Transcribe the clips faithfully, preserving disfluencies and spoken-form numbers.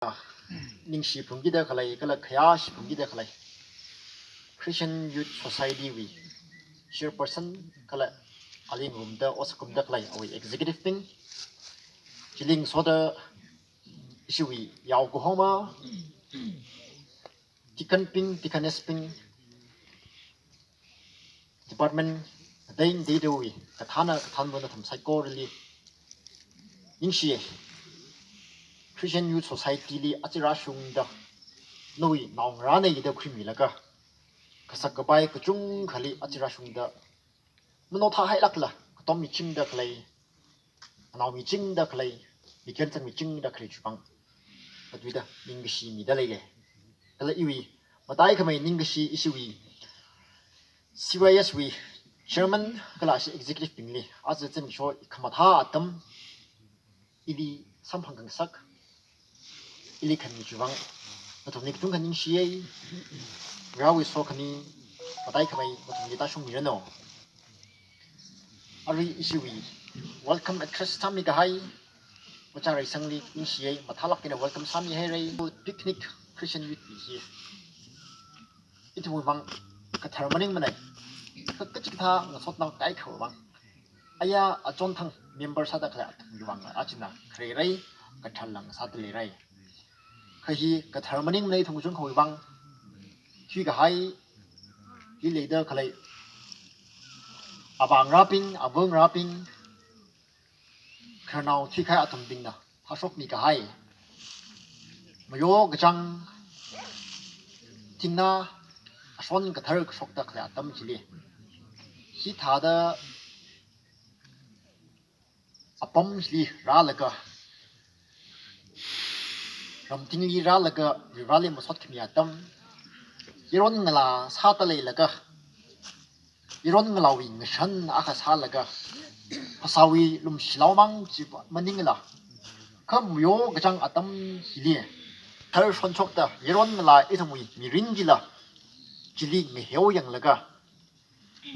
ningshi phungkida khalei, kala khayāshi phungkida khalei Christian Youth Society wui chairperson kala ali ngarumda otsak ngarumda khalei awui executive bing, chili ngasoda ishiwui yao kahoma deacon bing, deaconess bing, department ngatei ngateidawui kathāna kathānva nathum saikorali ningshiya. Christian Youth Society li aja rāshungda nawui naongarāna da khuimilaga, kasak kapai kachungkhali aja rāshungda manaothā hailākla, katom michingda khalei, anao michingda khalei, mikhensang michingda khalei chiwuivang, katuida ningkashi mida leiya. Kala iwui mataikhamei ningkashi ishiwui C Y S wui chairman kala ashi executive bingli aja zimiksho khamathā atam ili samphang khangasak, ili khami chiwuivang nathumli kachungkha ningshiya. Varewui sokhami mataikhamei nathumli tāshungmiranu. Arui ishiwui welcome address sāmi kahai Ojā Reisangli ningshiya, mathālāk eina welcome sāmihaira. Picnic Christian Youth hi ithumwui vang kathar maningmana. Kha kachikathā ngasotnao kaikhawui vang, aya achonthang member sāda khalei athumwui vang achina kharera, katharla ngasāda leira. Kha hi kathar maningmana, ithum kachungkhawui vang. Thuikahai, hi leida khalei avāngarābing, avāngarābing, khararnao thuikahai athumbingna phāshokmi kahai mayo kachāng, thingna ashon kathar kashokda khalei atam chili, hithāda apam hili rālaga, ramtingli rālaga, Vareli masot khami atam, yaron ngalā sāda leilaga, yaron ngalāwui ngashan akha sālaga, phasāwui lumshilao mang chi maningla, kha mayo kachāng atam hili thar shonshokda yaron ngalā ithumwui mirin chila, chili ngaheo yanglaga,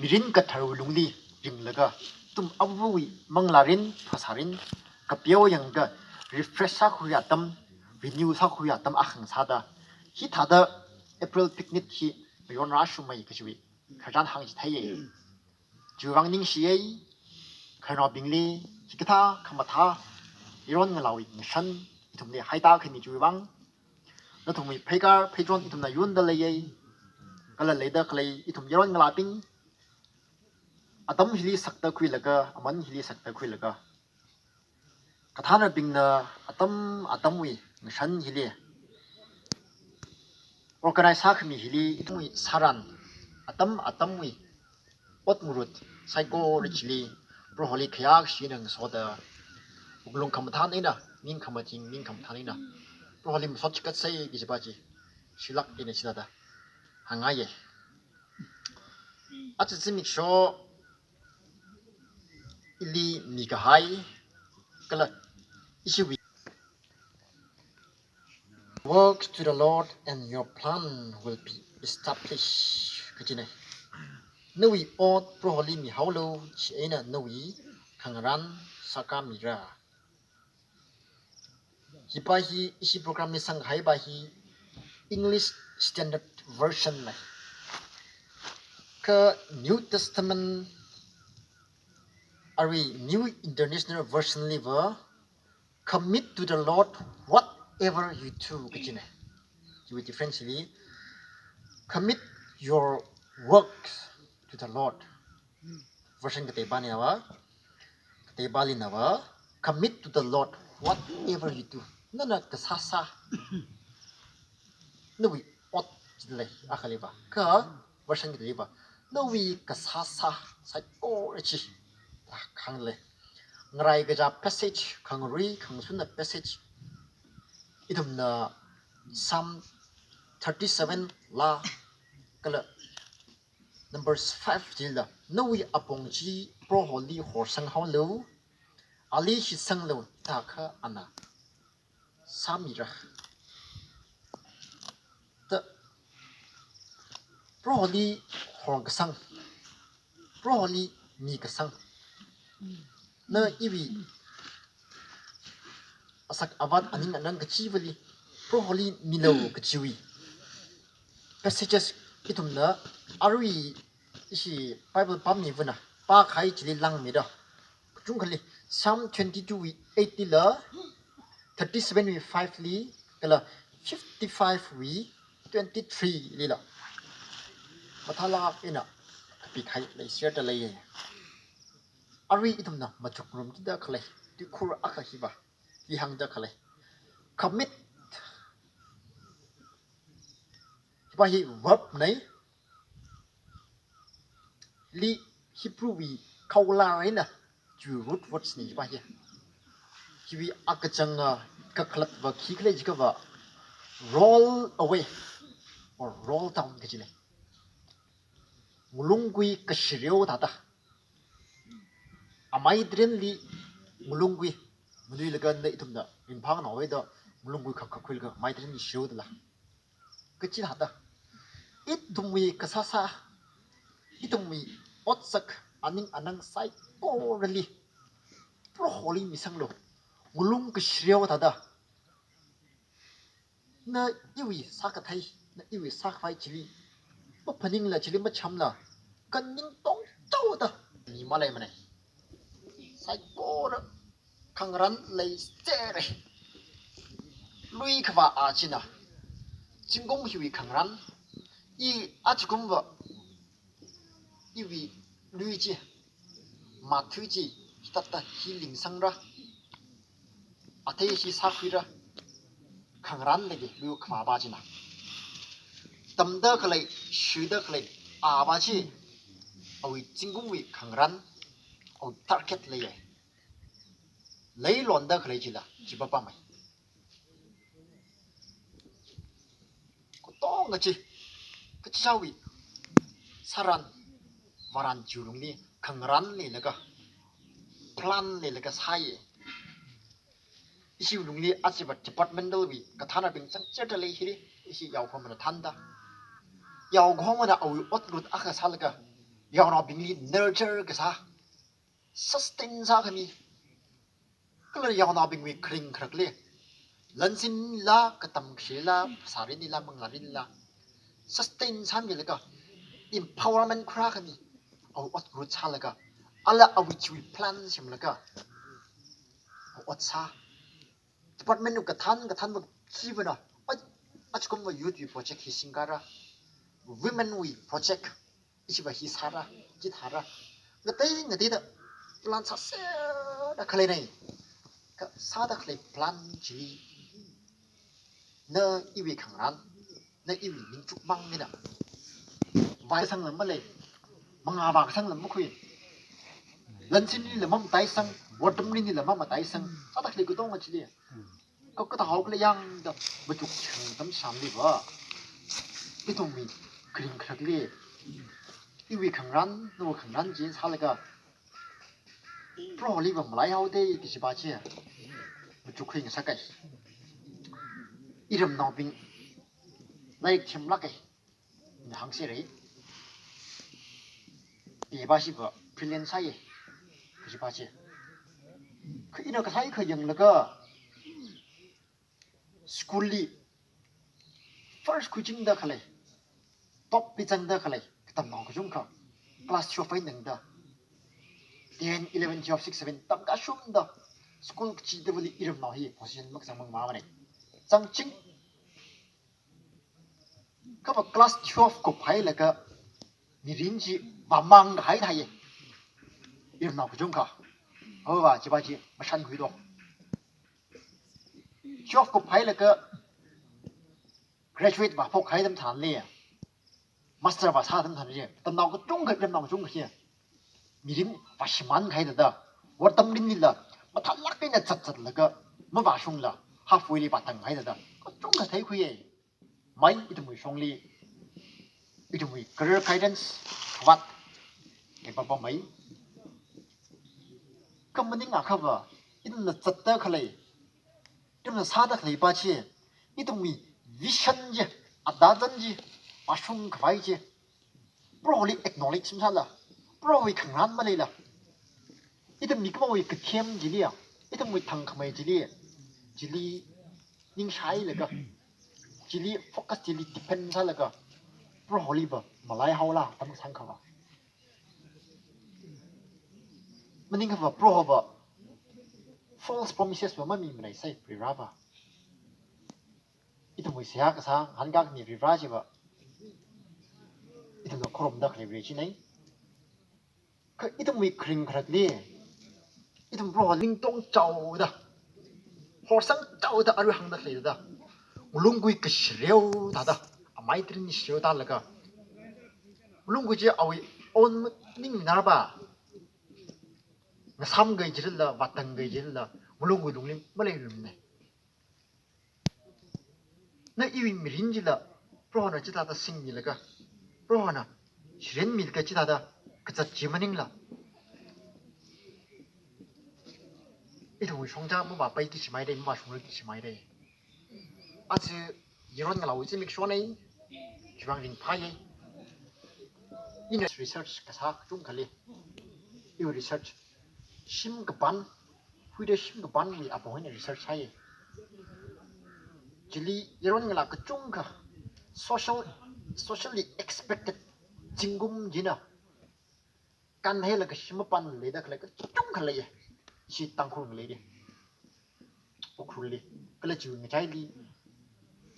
mirin katharwui lungli ringlaga, ithum avawui manglārin, phasārin kapeo yangda refresh sākhui atam, renew sākhui atam akha sāda, hithāda April picnic hi mayon rāshungmei kajiwui khararchan hāngchitheiya. Chiwuivang ningshiya, khararnaobingli, hikathā khamathā yaron ngalāwui ngashan ithumli haida khami chiwuivang, nathumwui pheikar pheichon ithumna yunda leiya. Kala leida khalei ithum yaron ngalābing, atam hili sakta khuilaga, aman hili sakta khuilaga, kathānabingna atam atamwui ngashan hili, organize sākhami hili ithumwui sāran, atam atamwui ot ngarut saikora chili Proholi khayākashi eina ngasoda, wuklung khamathān eina, ning khamathing, ning khamathān eina Proholi masot chikatsei kajipa chi shilāk eina chithāda hāngngaiya. Aja zimiksho ili mikahai kala ishiwui "Work to the Lord and your plan will be established" kajina. Nawui ot Proholi mihaolu, chieina nawui khangarān sākāmira. Hipa hi, ishi program li sanghaipa hi English Standard Version na. Kha New Testament, arui New International Version liva, "Commit to the Lord whatever you do" kajina. Hiwui difference li, "Commit your works to the Lord." Version kateipaniva, kateipalinava, "Commit to the Lord whatever you do." Nana kasāsā, nawui ot chili akhaliva, kha version kateiva, "Nawui kasāsā saikora chi" da hānglei. Ngaraikacha passage, khangarui khangashunna passage, ithumna Psalm thirty-seven la kala Numbers five chila, "Nawui apong chi Proholi horsanghaolu, ali shitsanglu, thākha ana sāmira." Da Proholi horkasang, Proholi mikasang, na iwui asak avat aning anang kachivali Proholi milo kachiwui passages ithumna arui ishi Bible pāmivana pākahai chili langmida. Kachungkhali Psalm twenty-two wui eight lila, thirty-seven wui five li, kala fifty-five wui twenty-three lila mathālāk eina kapikahai leishida leiya. Arui ithumna machukrumkida khalei tuikhur akha hiva, hi hāngda khalei. Commit. Hiva hi verb na. Li Hebrew wui khaolar eina, chi root words na hiva hi. Hiwui akachanga kakhalatva khikhala jiakhava, roll away or roll down kajina. Ngalunggui kashireo thāda. Amei tharanli ngalunggui manuilaga na ithumna ringphānao haida ngalunggui khak khakhuilaga amei tharanli shireodala. Kachi thāda, ithumwui kasāsā, ithumwui otsak, aning anang saikorali Proholi misanglu. Ngalung kashireo thāda. Na iwui sākathei, na iwui sākhavai chili maphaningla, chili machamla, kaning tongchaoda mi maleimana. Saikora khangarān leisera. Lui khavā a china, zingkum hiwui khangarān, i achikumva iwui lui chi, mathui chi, hithāda hi lingsangra, athei hi sākhuira, khangarān lagi lui khavā a china. Tamda khalei, shuida khalei ava chi, awui zingkumwui khangarān, awui target leiya. Leilonda khalei chila, chi papamei. Katonga chi, kachichāwui sāran, vāran chiwui lungli khangarān leilaga, plan leilaga sāya. Ishiwui lungli achiva departmental wui kathānabing changchida lei hili, ishi yaokahomana thānda. Yaokahomana awui ot ngarut akha sālaga, yaonaobingli nurture kasā, sustain sākhami. Kala yaonaobingwui kharing kharakli, lansinla, katam kashila, phasārinla, manglārinla, sustain sāmilaga, empowerment khuirākhami, awui ot ngarut sālaga, ala awui chiwui plan semlaga, awui ot sā. Department wui kathān kathānva chivana, a, achikumva youth wui project hi singkara, women wui project, ishiva hi sāra, chi thāra. Ngatei ngateida plan sāsera khalei nei. Kasāda khalei plan chili, na iwui khangarān, na iwui ningchukmang eina, vāsangla malei, mangā vāsangla makhui. Lansinlila mamataisang, wortamrinlila mamataisang, sāda khalei katonga chili. Ka, kathāhao khala yangda, machuk chang tam shamliva, ithumwui kharing kharakli, iwui khangarān, nawui khangarān chi sālaga, Proholiva malaihaoda kajiva chi, machukkhui ngasakai. Iramnaobing lairik themlāka, ina hāngserei. Peba shiva brilliant sāya, kajiva chi. Kha ina kasai kha yanglaga, school li first khuichingda khalei, top li zangda khalei katamnao kachungkha, class twelve eina tangda, ten, eleven, twelve, six, seven tamkashungda, school kachidavali iramnao hi position makazang mang mamana. Zangching, kha va class twelve kuphailaga mirin chi vāmang kahai thāya, iramnao kachungkha. Hava chiva chi mashankhuido. Twelve kuphailaga graduate vāphok kahai atam tharanli, master vāsā atam tharanli, tamnao kachungkha, iramnao kachungkha hi mirin vāshimān kahai thāda, wortamrinlila mathālāk eina zatzatlaga, mavāshungla, halfway li vātang kahai thāda, kachungkha theikhuiya. Mai ithumwui shongli, ithumwui career guidance khavāt, e papamei. Kha maningakha va, ithumna zatda khalei, ithumna sāda khaleiva chi, ithumwui vision chi, adazan chi, vāshung khavai chi, Proholi acknowledge masāla, Prohowui khangarān maleila, ithum mikumowui kathem chili, ithumwui thangkhamei chili, chili ningshailaga, Chili focus chili depend sālaga Proholiva malaihaola atam kasāngkhava. Maningkhava Prohova false promises va mamimana sai Varivarava. Ithumwui seihā kasā ngahānkākhami Varivara chiva ithumna khorumda khalei Vare chinei. Kha ithumwui kharing kharakli ithum Proho ningtong chaoda, horsang chaoda arui hāngda khalei thāda, malungkui kashareo thāda, amai trin shareo thālaga, malungkui chi awui own maningmana va, ngasāmkahai chilala, vātangkahai chilala, malungkui lungli maleiluimana. Na iwui mirin chila Prohona chithāda singmilaga, Prohona shirenmilaga chithāda kazat chi maningla, ithumwui shongza mavāpai kachi maidei, mavāshungra kachi maidei. Aja yaron ngalāwui zimikshonei, chiwui vang ringphāyei. Ina research kasā kachungkha lei. Iwui research, shim kapan, huida shim kapanwui apong eina research sāyei. Chili yaron ngalā kachungkha social, socially expected zingkum china kanhailaga shim mapan leida khalei kachungkha leiya. Chi Tangkhulli, Ukhrulli, kala chiwui ngachaili,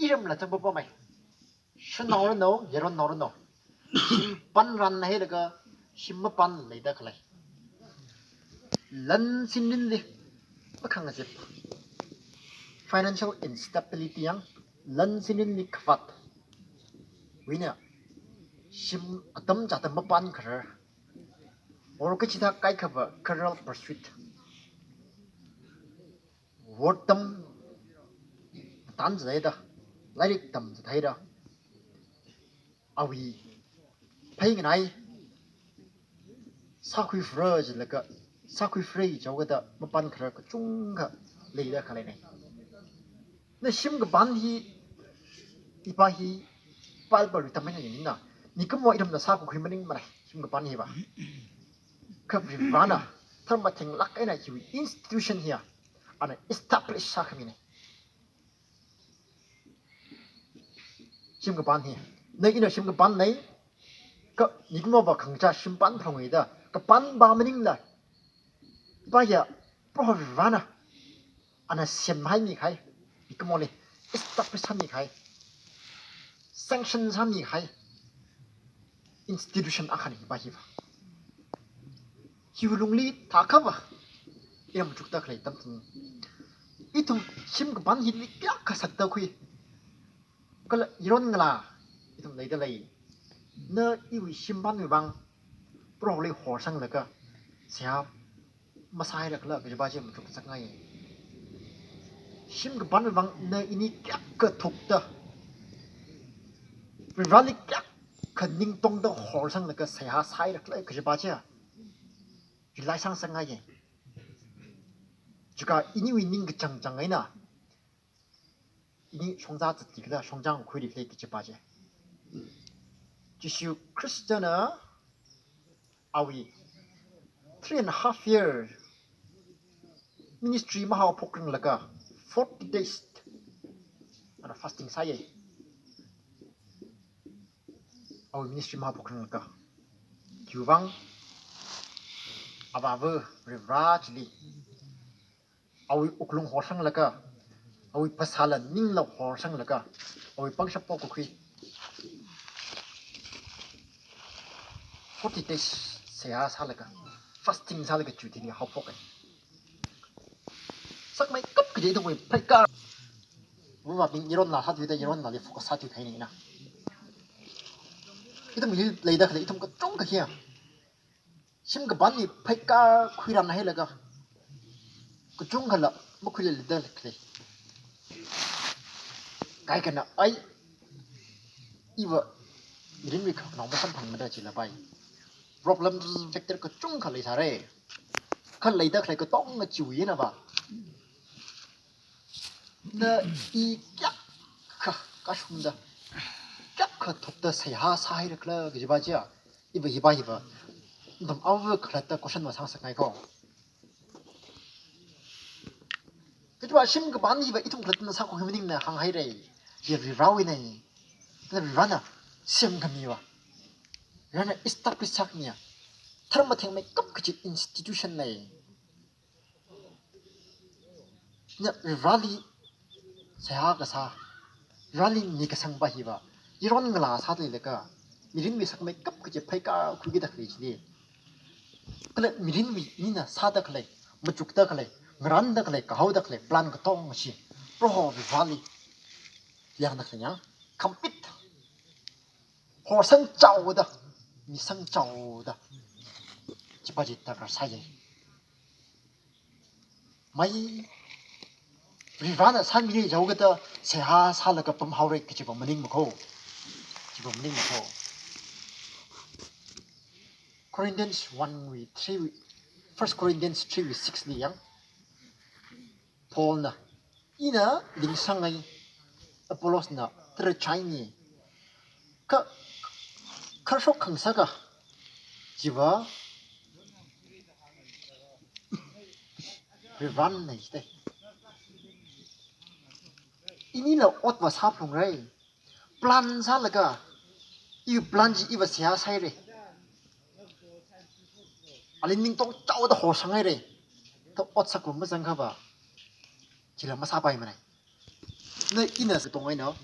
iramla zangpapamei. Shanao ranu, yaron nao ranu, shim panranhailaga shim mapan leida khalei. Lan sinrinli makhangazip, financial instability yang, lan sinrinli khavāt wuina shim atam chāda mapankharar, or kachithā kaikhava career pursuit, work tam, tan zaida, lairik tam zaida, awui phei nganai sākhuifra jilaga, sākhuifra jihaokada mapankharar kachungkha leida khaleinei. Na shim kapan hi, ipa hi, Bible li tamhaina ningna, mikumo ithumna sākakhui maningmanei shim kapan hiva. Kha Varivarana tharmatheng lāk eina hiwui institution hiya ana establish sākhaminei. Shim kapan hi, na ina shim kapannei, kha mikumova khangachā shim panphalungra da kapan va maningla, ipa hiya Proho Varivarana ana semhaimi kahai, mikumoli establish sāmi kahai, sanction sāmi kahai institution akhanei ipa hiva. Hiwui lungli thākhava, ina machukda khalei tamthu, ithum shim kapan hili kayākha sakda khui, kala yaron ngalā ithum leida lei. Na iwui shim panwui vang Proholi horsanglaga seihā masāhaira khala kajiva chi machuk ngasakngai. Shim kapanwui vang na ini kayākha thukda, Varivarali kayākha ningtongda horsanglaga seihā sāhaira khala kajiva chi rely sāngasakngai. Chika iniwui ningkachāng chāng eina ini shongza zatki khala, shongza ngakhuiri khala kajiva chi. Jishu Khristana awui three and a half year ministry mahaophokranglakha forty days ana fasting sāyei. Awui ministry mahaophokranglakha. Khiwui vang? Avāva Varivara chili awui wuklung horsanglakha, awui phasāla ningla horsanglakha, awui pangshap pokakhui forty days seihā sālaga, fasting sālaga chuthili haophokhai. Sakmeikap kaji ithumwui phaikar. Mavābing yaronla sāthuida yaronlali focus sāthuikahaina. Ithumwui leida khalei ithum kachungkha hiya shim kapanli phaikar khuiranhailaga, kachungkhala makhuilala da khalei. Kaikhana ai, iva mirinwui khanao masamphangmada jila pai. Problem factor kachungkha leisāra. Kha leida khalei katonga chiwui eina va, na i kayākha kashungda, kayākha thukda seihā sāhaira khala kajiva chiya, iva hiva hiva, nathum ava khalatta question masāngasakngai ko. Kajiva shim kapan hiva ithum khalattana sākakhui maningna hānghaira. Hi Varivarawui nei. Kala Varivarana semkhamiva, Varivarana establish sākhamiya, tharmathengmeikap kachi institution nei. Ina Varivarali seihā kasā, Varivarali nika sangpa hiva, yaron ngalā sāda leilaga, mirinwui sakmeikap kachi pheikar khuikida khalei chili, kala mirinwui ina sāda khalei, machukda khalei, ngarānda khalei, kahaoda khalei plan katonga chi Proho Varivarali yangda khalei ya, complete, horsang chaoda, misang chaoda, chipa chi darkar sāya. Mai Varivarana sāmira jihaokida seihā sālaga pamhaora kachiva maningmakho. Chiva maningmakho. Corinthians one wui three wui, First Corinthians three wui six li yang, Paulna, ina lingsang ai, Apollosna tara chaimi, kha, kharshok khangasaka, chiva Varivarana nei chida. Inila otva sāphalungra. Plan sālaga, iwui plan chi iva seihā sāhaira, ali ningtong chaoda horsang haira, da ot sākhuirum mazangkhava, chila masāpaimanei. Na ina sātong eina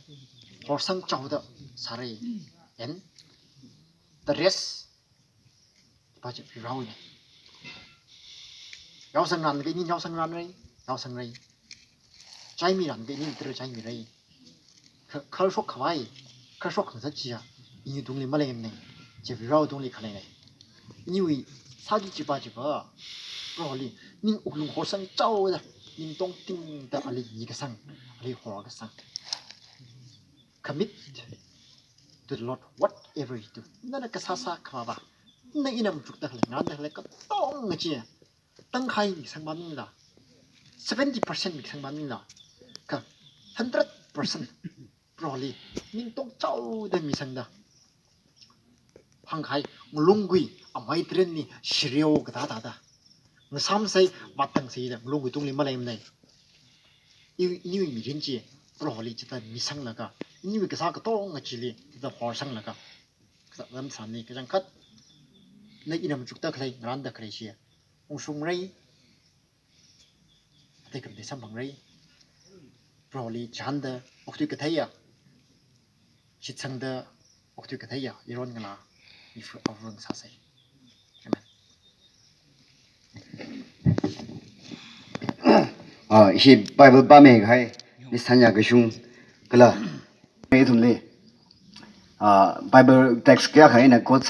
horsang chaoda sāra. And the rest, pa chi Varivarawui nei. Yaosangranva ini yaosangranra, yaosangrai. Chaimiranva ini tara chaimira. Kha-, kharshok khavai, kharshok khangasak chiya, ini tungli maleimanei. Chi Varivarawui tungli khaleinei. Iniwui sāki chipa chiva, Proholi ning wuklung horsang chaoda, ningtong tingda ali nikasang, ali horkasang. Commit to the Lord whatever you do. Nana kasā sākhamava, na ina machukda khalei, ngarānda khalei katonga chi, tangkhai misang maningla, seventy percent misang maningla, kha hundred percent Proholi ningtong chaoda misangda, hāngkahai ngalunggui amai taren ni shireo kathā thāda, ngasāmsei, vāthangsei da ngalunggui tungli maleimanei. I, iniwui mirin chi Proholi chithāda misanglaga, iniwui kasā katonga chili chithāda horsanglaga, kasā lam sāni kachangkhat, na ina machukda khalei, ngarānda khalei chi ungshungra, athei khamatei samphangra. Proholi chānda okthui katheiya, shitsangda okthui katheiya yaron ngalā mifut avung sāsei. Amen. Ah, ishi Bible pāmeikahai, Miss Tanya Kashung kala, ithumli, ah, Bible text kayākha ina quote